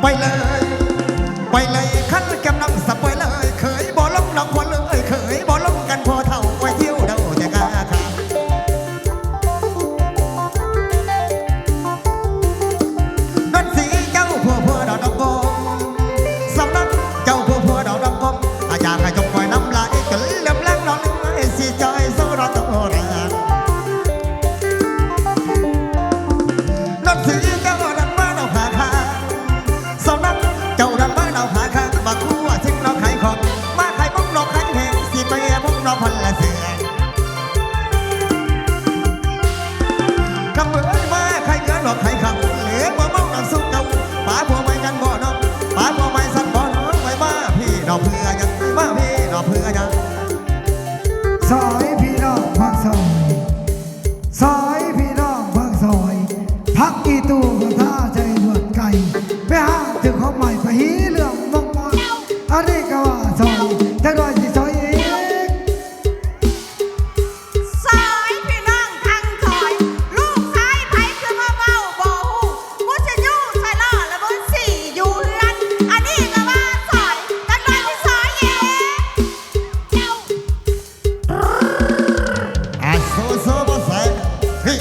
ໄປເລີຍ ໄປເລີຍ ຄັນແກ້ມນ້ອງສະປ່ອຍເລີຍ ເຄີຍບໍ່ລົງດອກຄົນເລີຍ ເຄີຍບໍ່ລົງກັນພໍ່ເຖົ້າ ໄວ້ທິວເດົາແຕ່ກາຄາ ນວນສີເຈົ້າຜົວຜົວດອກດອກກົມ ສາວນາງເຈົ້າຜົວຜົວດອກດອກກົມ ອາ ຢາກໃຫ້ຈົງປ່ອຍນ້ຳລາຍ ຈົນເຫຼືອມແລງດອກເຫຼືອມລາຍ ຊິຈ່ອຍໂຊດອກໂຕລາ ນວນສີເຈົ້ານັ້ນມາດອກຂາຄາ ສາວນາງເຈົ້ານັ້ນມາດອກຂາຄາ ມາຄົວຊິງດອກຂາຍຂອງ ມາຂາຍບົງດອກຂາຍແຮງ ຊິໄປບຸງດອກພັນລະເສືອ ຄຳເອີຍມາຂາຍເກືອດອກຂາຍຄຳ ເຫຼືອບໍ່ເມົານຳສູ່ເກົ່າ ປາຜົວໃໝ່ກັນບໍ່ນ້ອງ ປາຜົວໃໝ່ຊັ້ນບໍ່ນ້ອງ ໄວ້ມາພີ້ດອກເພື່ອຫຍັງ ມາພີ້ດອກເພື່ອຫຍັງ ສອຍພີ່ນ້ອງພັກສອຍ ສອຍພີ່ນ້ອງພັກສອຍ ຜັກອີ່ຕູ່ກໍຖ້າໃຈລວດໄກ່ ໄປຫາຖືຂອງໃໝ່ ໄປຫີເລື່ອງມົກມາ ອັນນີ້ກໍວ່າສອຍ ຈັກໜ້ອຍຊິສອຍອີກ ສອຍພີ່ນ້ອງທັງສອຍ ລູກຊາຍໃຜຄືມາເວົ້າບໍ່ຮູ້ ກູຊິຢູ່ໃສ່ລໍ້ລະເບີດສີ່ຢູ່ເຮືອນ ອັນນີ້ກໍວ່າສອຍ ຈັກໜ້ອຍຊິສອຍອີກ ອາ ໂຊ ໂຊ ບໍ່ໃສ່ ເຮີ້ຍ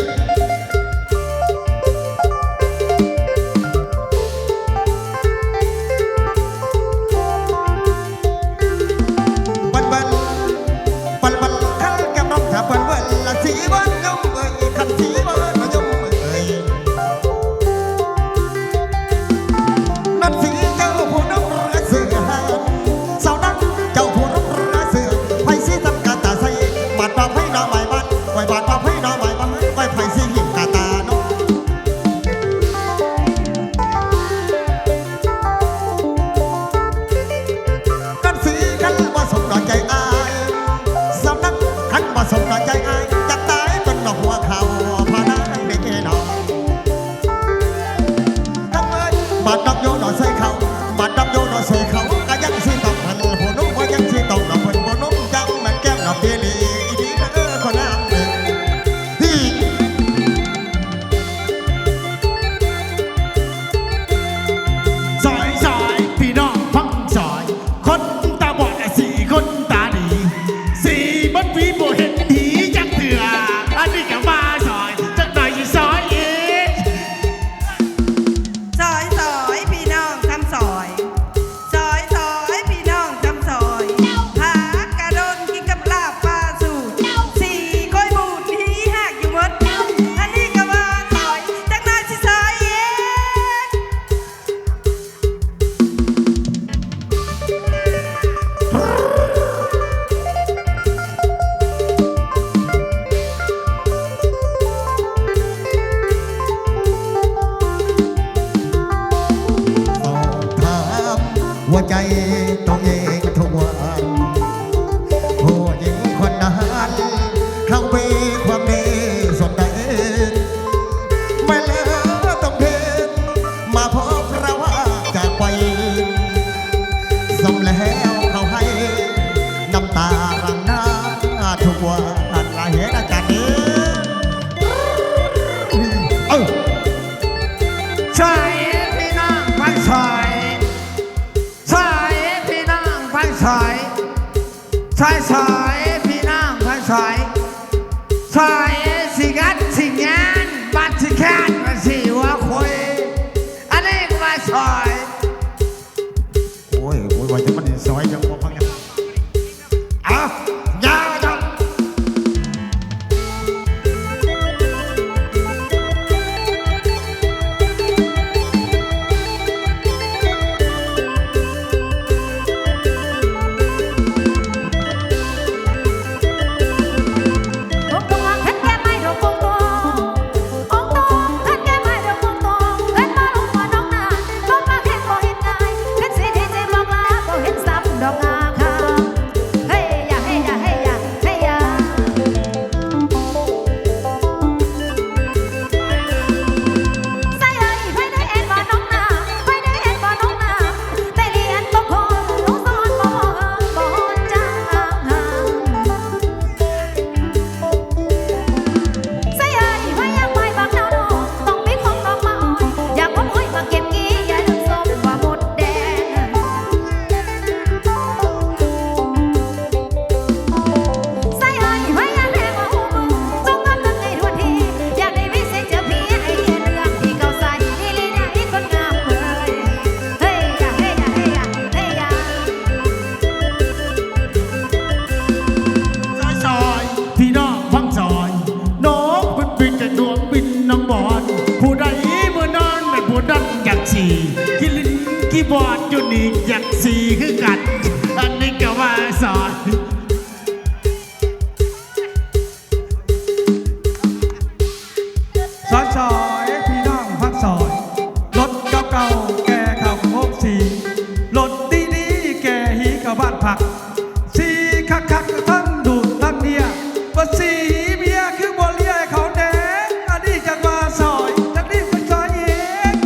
ເບິ່ນເບິ່ນ ເບິ່ນເບິ່ນ ຄັນແກ້ມນ້ອງຖ້າເບິ່ນເບິ່ນ ລະຊິເບິ່ນຍົມເອີຍ ຄັນຊິເບິ່ນຍົມເອີຍ ນວນສີເຈົ້າຜູ້ນຸ່ງເສື້ອ ສາວນາງເຈົ້າຜູ້ນຸ່ງເສື້ອ ໃຜຊິຈຳກະຕາໃສ່ ບາດດອກໄມ້ໜໍ່ໄມ້ບ້ານ ໄວ້ບາດດອກໄມ້ໜໍ່ໄມ້ບ້ານ ໄວ້ໃຜຊິຫິ້ມກະຕາເນາະ ນວນສີຄັນບໍ່ສົມດອກໃຈອ້າຍ ສາວນາງຄັນບໍ່ສົມດອກໃຈອ້າຍ ຢາກຕາຍເປັນດອກຫົວຂາວພານາງເດ້ເນາະ. ເອີຍ ບາດດອກໂຍດອກໃສ່ເຂົາ ບາດດອກໂຍດອກໃສ່ເຂົາ ກະຍັງຊິຕ້ອງເພິ່ນຜູ້ໜຸ່ມ ວ່າຍັງຊິຕ້ອງດອກເພິ່ນຜູ້ໜຸ່ມ ຈັ່ງແມ່ນແກ້ມດອກເຈລີ ອີດີເດີຄົນງາມເອີຍ ສອຍ ສອຍ ພີ່ນ້ອງຟັງສອຍ ຄົນຕາບອດ ອາ ສີຄົນຕາດີ ສີເບິດປີບໍ່ເຫັນຜີຈັກເທື່ອ ອັນນີ້ກະວ່າສອຍ ຈັກໜ້ອຍຊິສອຍອີກ. ສອຍ ສອຍ ພີ່ນ້ອງຄຳສອຍ ສອຍ ສອຍ ພີ່ນ້ອງຄຳສອຍ ຜັກກະດົນກິນກັບລາບປາສູດ ສີກ້ອຍບູດທີ່ຮາກຢູ່ໝົດ ອັນນີ້ກະວ່າສອຍ ຈັກໜ້ອຍຊິສອຍອີກ. ສອບຖາມຫົວໃຈໂຕເອງທຸກວັນ ຜູ້ຍິງຄົນນັ້ນ ເຂົາມີຄວາມດີສ່ວນໃດ? ແມ່ນແລ້ວຕ້ອງເຫັນມາພົບລະວ່າຈາກໄປ ສົມແລ້ວເຂົາໃຫ້ນ້ຳຕາຫຼັ່ງໜ້າທຸກວັນ ລະເຫັນອາຈານນີ້ ເອີ ສອຍພີ່ນ້ອງໄປສອຍ ສອຍພີ່ນ້ອງໄປສອຍ ສອຍ ສອຍ ພີ່ນ້ອງ ສອຍ ສອຍ ສອຍ ຊິກັດຊິຍານ ບັດຊິແຄ້ນ ມັນຊິຫົວຄຸຍ ອັນນີ້ກໍວ່າສອຍ ໂອ້ຍ ໂອ້ຍ ວ່າຈະມັນຊິສອຍ ຍັງບໍ່ຟັງ ເອົາ ຍາວ ຍາວ. ດອກງາມ ບອດຢູ່ນີ້ຈັກສີຄືກັນ ອັນນີ້ກໍວ່າສອນ ສອຍໆ ພີ່ນ້ອງຟັງສອຍ ລົດເກົ່າໆ ແກ່ເຂົ້າໂຮງສີ ລົດດີໆ ແກ່ຫີເຂົ້າບ້ານພັກ ສີຄັກໆ ທັງດູດທັງເລຍ ບໍ່ສີຫີເມຍຄືບໍ່ເລຍໃຫ້ເຂົາແດ່ ອັນນີ້ຈັກວ່າສອຍ ຈັກນີ້ໄປສອຍອີກ.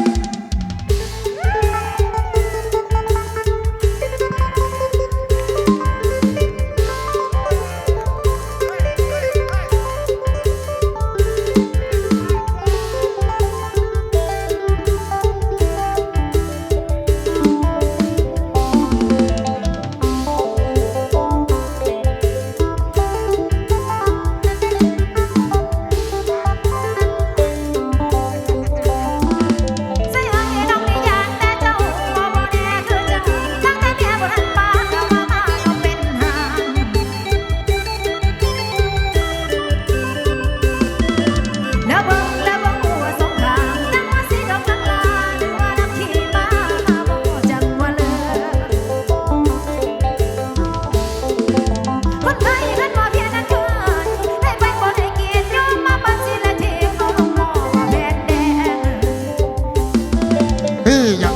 ຮີຍະ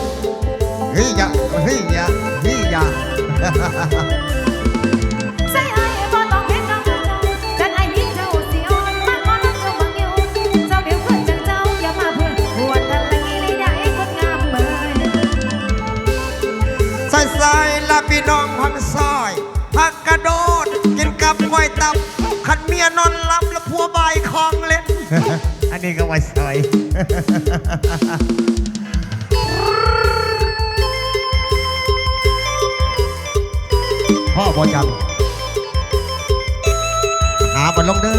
ຮີຍະ ຮີຍະ ຮີຍະ. ສາຍໆ ລະພີ່ນ້ອງພັງຊອຍ ພັກກະໂດດ ກິນກັບກ້ອຍຕັບ ຄັນເມຍນອນຫຼັບ ລະຜົວບາຍຄອງເຫຼັ້ນ ອັນນີ້ກໍວ່າສອຍ. ພໍບໍ່ຈັນ ຫາບໍ່ລົງເດີ.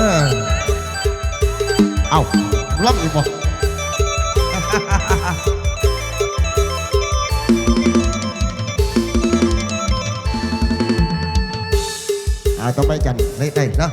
ເອົ້າ ລຳອີກບໍ່? ອ່າ ຕໍ່ໄປຈັນ ເລກໄດ້ເນາະ.